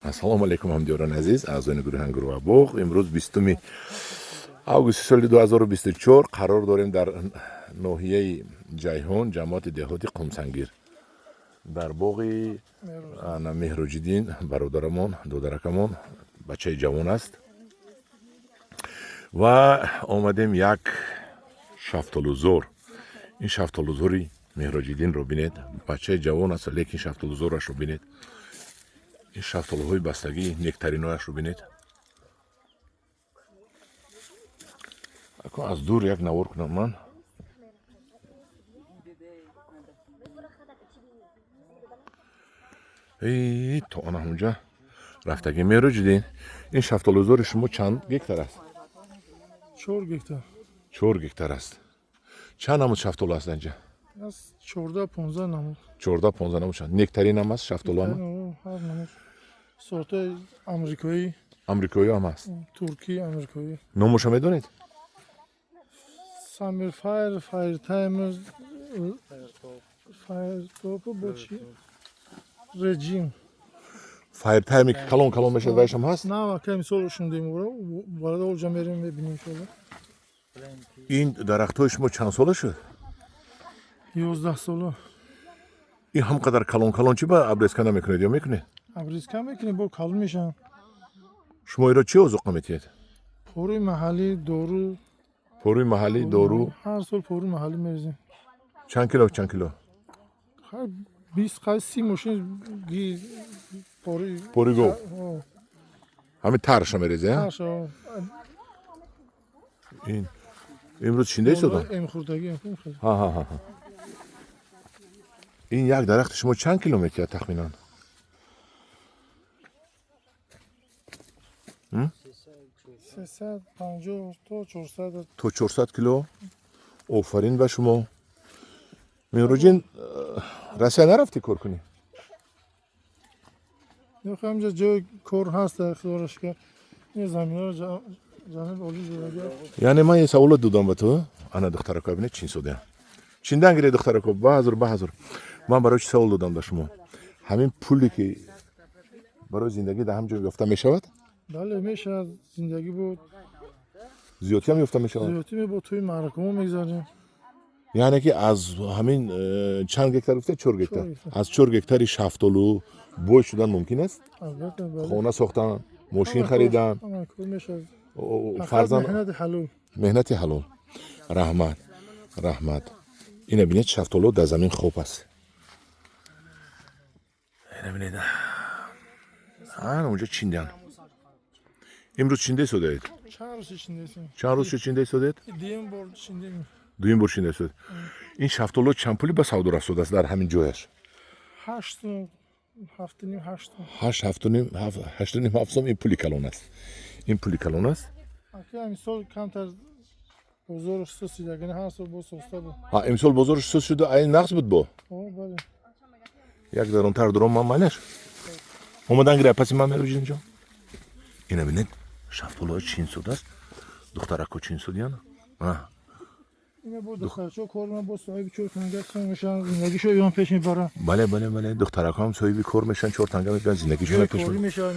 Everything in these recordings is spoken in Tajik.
Ассалому алайкум, ҳамдиёрони азиз, аъзони гурӯҳи Ангур ва боғ. Имрӯз 20 августи соли 2024 қарор дорем дар ноҳияи Ҷайҳон, ҷамоати деҳоти Қумсангир, дар боғи Меҳроҷиддин бародарамон, додаракамон, бачаи ҷавон аст ва омадем як шафтолузор. Ин шафтолузори Меҳроҷиддинро бинед. Бачаи ҷавон аст, лекин шафтолузорашро бинед. Ин шафтолуҳои бастагӣ, нектаринояшро бинед. Акун аз дур як навор кунам ман. То ана ҳунҷа рафтагӣ. Меҳроҷиддин, ин шафтолузори шумо чанд гектар аст? 4 гектар. 4 гектар аст. Чанд намуд шафтолу аст инҷа? Аз 14-15 намуд. 14-15 намуд. Нектарин ҳам аст, шафтолу ҳам? Ҳар намуд. Сортҳои амрикоӣ. Амрикоӣ ҳам аст. Туркӣ, амрикоӣ. Номошо медонед? Самир Файр, Файр Таймер, Файр Топ, бо чи? Реҷим. Файр Тайме ки калон калон мешавад, вайшам ҳаст? На, ака, мисол шундем уро, барода оҷа мерем, мебинем иншоалло. Ин дарахтҳои шумо чанд сола шуд? 11 сола. Ин ҳам қадар калон калон, чӣ ба обрезка намекунед ё мекунед? Обрезка мекунем, бо калон мешаванд. Шумо иро чӣ озуқа метиҳед? Пораи маҳаллӣ, дору. Пораи маҳаллӣ, дору. Ҳар сол пораи маҳаллӣ мерезем. Чанд кило, чанд кило? 20 қай 30 мошин ги пори. Пори гов. Ҳамин тарша мерезе? Тарша. Ин имрӯз чинда истодам? Эмхӯрдагӣ. Ҳа, ин як дарахти шумо чанд кило метиҳад тахминан? 350 то 400. То 400 кило. Офарин ба шумо. Меҳроҷин, Россия нарафтӣ кор кунӣ? Ҳамҷа ҷои кор ҳаст, худоро шукр. Ин заминҳоро ҷаноб олӣ додага. Яъне ман як саволот додам ба ту. Ана духтарако, бинед, чин содиям, чиндан гире, духтарако, баҳазур, баҳазур. Ман барои чӣ савол додам ба шумо? Ҳамин пуле ки барои зиндагӣ дар ҳам ҷо ёфта мешавад? Бале, мешавад, зиндагӣ буд. Зиёдтиам ёфта мешавад? Зиёдтӣ бо тӯи маъракамо мегзарем. Яъне ки аз ҳамин чанд гектар гуфта, 4 гектар, аз 4 гектари шафтолу бой шудан мумкин аст? Албатта, бале. Хона сохтан, мошин харидан? Ҳама кор мешавад. Фарзанд. Меҳнати ҳалол. Меҳнати ҳалол. Раҳмат, раҳмат. Ина бинед, шафтолу дар замин хоб аст. Ина бинед, ана унҷа чиндан. Имрӯз чинда истодаед? Чанд рӯз чиндаистем. Чанд рӯз шуд чинда истодаед? Дуюм бор чиндем. Дуюм бор чинда истодаед. Ин шафтолу чанд пули ба савдо расодааст дар ҳамин ҷояш? 8 сум, 7,5, 8 сум. 8, 7,5, 8,5, 7 сум. Ин пули калон аст, ин пули калон аст. Ака, имсол камтар бозораш суст шуда, агар ҳар сол боз соста буд. Ҳа, имсол бозораш суст шуда, айн нағз буд бо. О, бале. Як дарунтар дуром ман, майлаш омадан гира паси ман, Меҳроҷиддинҷон. Ина бинед, шафтолуҳои чин судааст, духтарако чин судиян. Ина бо духтарчо кор мекунанд, бо соҳиби чор танга сум мешаванд, зиндагишо ён пеш мебаранд. Бале, бале, бале, духтаракоам соҳиби кор мешаванд, чор танга мекунанд, зиндагишона пеш. Ҷои корӣ мешавад.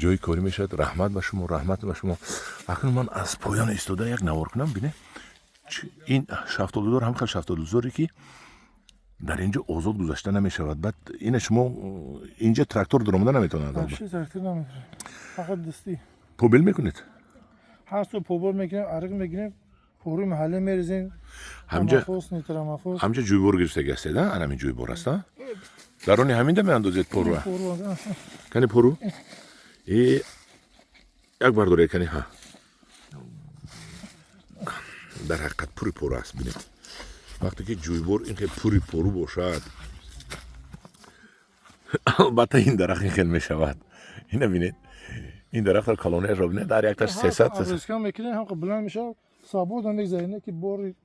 Ҷои корӣ мешавад. Раҳмат ба шумо, раҳмат ба шумо. Акнун ман аз поён истода як навор кунам, бине, ин шафтолузор ҳам хел шафтолузоре ки дар инҷо озод гузашта намешавад. Баъд ина шумо инҷа трактор дуромада наметавонад? Вообще трактор наметавонад, фақат дастӣ. Побел мекунед? Ҳар сол побол мекунем, ариқ мекунем, пори маҳаллӣ мерезем. Ҳамҷа Амафос, нитрамафос. Ҳамҷа ҷӯйбор гирифтаги ҳастед, а? Ана ҳамин ҷӯйбор аст, а? Дарони ҳаминда меандозед пору? Кани пору э як бардоред, кани. Ҳа, дар ҳақиқат пури пору аст. Бинед, вақте ки ҷӯйбор ин хел пури пору бошад, албатта ин дарахт ин хел мешавад. Ина бинед, ин дарахтро калонияшро бинед, дар якташ 300. Обрезка мекунем, ҳам баланд мешавад, свобода мегзарем, ки бори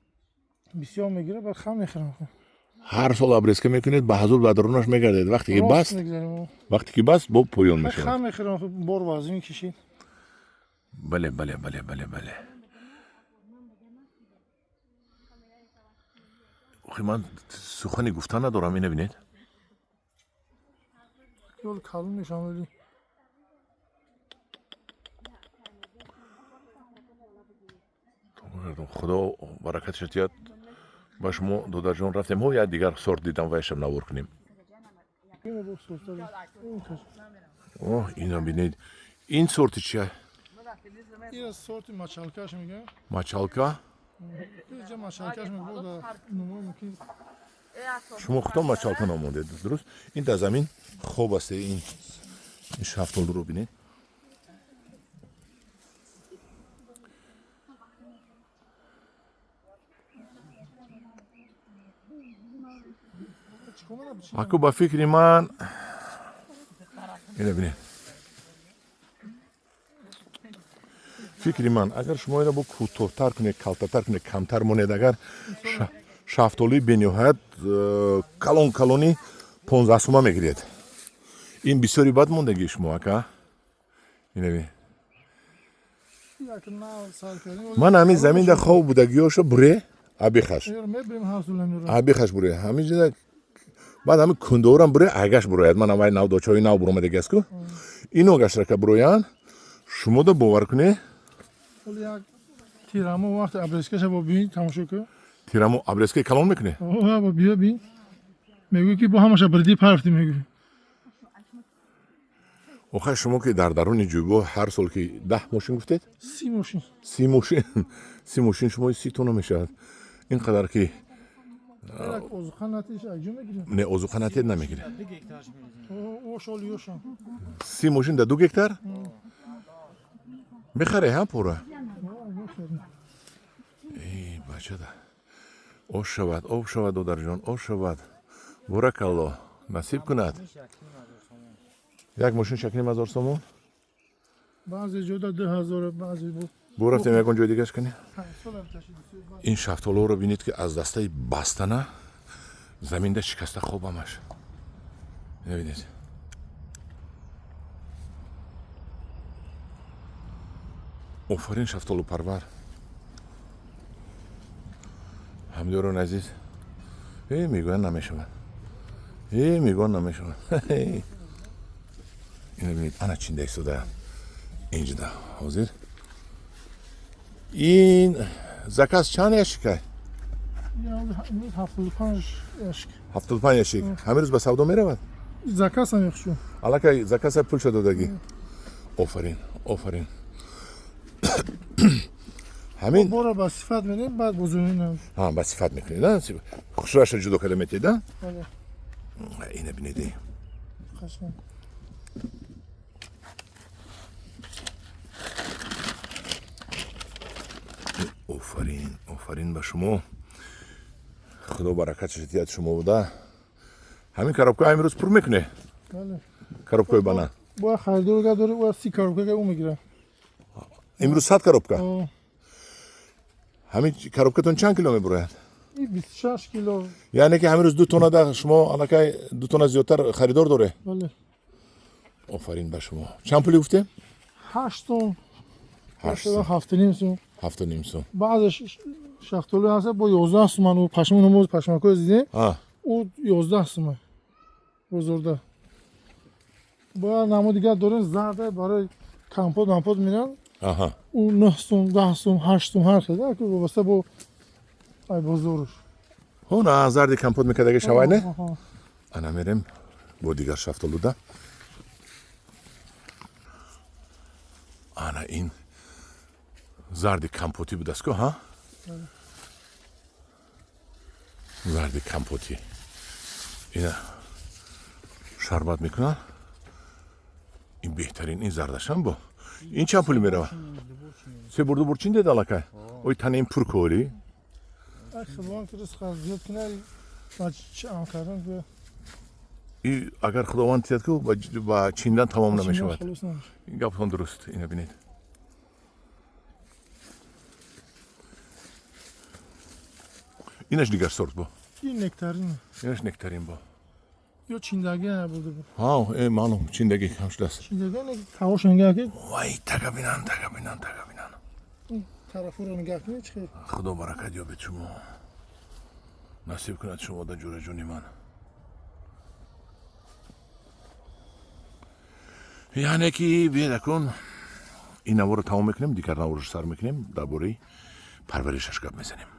бисёр мегирад, баъд хам мехӯрам. Ҳар сол обрезка мекунед, ба ҳазур ба дарунаш мегардед, вақте ки баст, вақте ки баст, бо поён мешавад. Хам мехӯрам, бор вазин кишид. Бале, бале, бале, бале, бале. Охи, ман сухани гуфта надорам. Ина бинед. Ёл калон мешавам. Худо баракатша диҳад ба шумо, додарҷон. Рафтем, ҳо, як дигар сорт дидам, вайшам навор кунем. Ина бо сорта. Ин каш. Оҳ, ина бинед, ин сорти чия? Ина сорти мачалкаш мегӯям. Мачалка. Инҷа мачалкаш мегӯям, да нумои мумкин. Шумо худтон мачалка номондед, дуруст. Ин дар замин хоб аст. Ин шафтолуро бинед. Чикор мана бичи? Аку, ба фикри ман, ина бинед, фикри ман, агар шумо ина бо кӯтоҳтар кунед, калтатар кунед, камтар монед, агар шафтолуи бениҳоят калон калони 15 сума мегиред. Ин бисёри бад мондагии шумо, ака, ина бин. Як нав сар кардем. Ман ҳамин заминда хоб будагиёшо буре, абихаш. Ира мебирем ҳар сол ҳамира. Абихаш буре, ҳамин ҷида, баъд ҳамин кундаорам буре, агаш бурояд. Ман аввай навдочаҳои нав буромадагӣ аст ку, ино гашрака буроянд, шумода бовар кунед. Ҳоли як тирамо вақти обрезкаша бо бин, тамошо кун. Тирамо обрезкаи калон мекунед? О, бо биё бин. Мегӯй ки бо ҳамаша бриди парафти мегӯй. Охай, шумо ки дар даруни ҷӯйбо ҳар сол ки 10 мошин гуфтед? 30 мошин. 30 мошин, 30 мошин, шумо 30 тонна мешавад. Ин қадар ки Як озуқа натиш аҷо мегирем. Не, озуқа натед, намегиред. О, шол ёшам. 30 мошин дар 2 гектар мехаре, ҳа, пора? Эй, бачада, ош шавад, об шавад, додарҷон, ош шавад. Боракалло, насиб кунад. Як мошин 6,5 ҳазор сомон. Баъзе ҷода 2000, баъзе бо Бо рафтем ягон ҷои дигаш кунем. 5 солам ташид. Ин шафтолоро бинед, ки аз дастаи бастана заминда шикаста хобамаш. Бинед, офарин, шафтолупарвар. Ҳамдиёрон азиз, э, мегӯянд намешавад, э, мегӯянд намешавад. Ина бинед, ана чинда истодаям инҷида ҳозир. Ин заказ чанд ящикай? Имрӯз 75 ящик. 75 ящик ҳамин рӯз ба савдо меравад? Заказ ам яхшу. Аллакай заказа пулша додагӣ. Офарин, офарин. Ҳамин Бора ба сифат медем, баъд бозунина. Ҳа, ба сифат мекунед, а? Хушраша ҷудо карда метиҳед, а? Бале. Ина бинед. Қашанг. Офарин, офарин ба шумо. Худо баракатша диҳад шумо буда. Ҳамин коробка ҳамин рӯз пур мекунед? Бале. Коробкаи банан. Бояд харидор га дори, бояд 30 коробка га ӯ мегирад. Имрӯз 100 коробка? О. Ҳамин коробкатон чанд кило мебурояд? И 26 кило. Яъне ки ҳамин рӯз 2 тонна да шумо аллакай 2 тонна зиёдтар харидор доре. Бале. Офарин ба шумо. Чанд пулӣ гуфтем? 8 сум. 8 сум. 7,5 сум. 7,5 сум. Баъзе шафтолу ҳаст бо 11 суман, ӯ пашмоно мо пашмакҳои дидем. Ӯ 11 сума бозорда. Бояд намо дигар дорем, зарда, барои компот мампот меран. Ӯ 9 сум, 10 сум, 8 сум, ҳар хел, ки вобаста бо ай бозоруш. Ҳо, на, зарди компот мекардаги шавай, не? Аҳа. Ана мерем бо дигар шафтолуда. Ана ин зарди компотӣ будааст ку, ҳа, зарди компотӣ. Ина шарбат мекунанд. Ин беҳтарин, ин зардашам. Бо ин чанд пулӣ меравад? Се бурду бурчин дед аллакай. Ой, тана ин пур кори. Ай, худованд ки ризқ зиёд кунад, ба чӣ ам кардан ки. И агар худованд тиҳад ку, ба чиндан тамом намешавад. Халос намешавад. Ин гаптон дуруст. Ина бинед. Инаш дигар сорт бо. Ин нектарин. Инаш нектарин бо. Ё чиндагӣ набуда буд. Ҳа, э, маълум, чиндагӣ кам шудааст. Чиндагӣ не, тавош нигоҳ ки. Вай, тага бинан, тага бинан, тага бинан. Ин тарафуро нигоҳ кунед, чӣ хел. Худо баракат ёбед шумо, насиб кунад шумо да, ҷураҷони ман. Яъне ки биед, акун ин наворро тамом мекунем, дигар наворро сар мекунем дар бораи Парваришаш гап мезанем.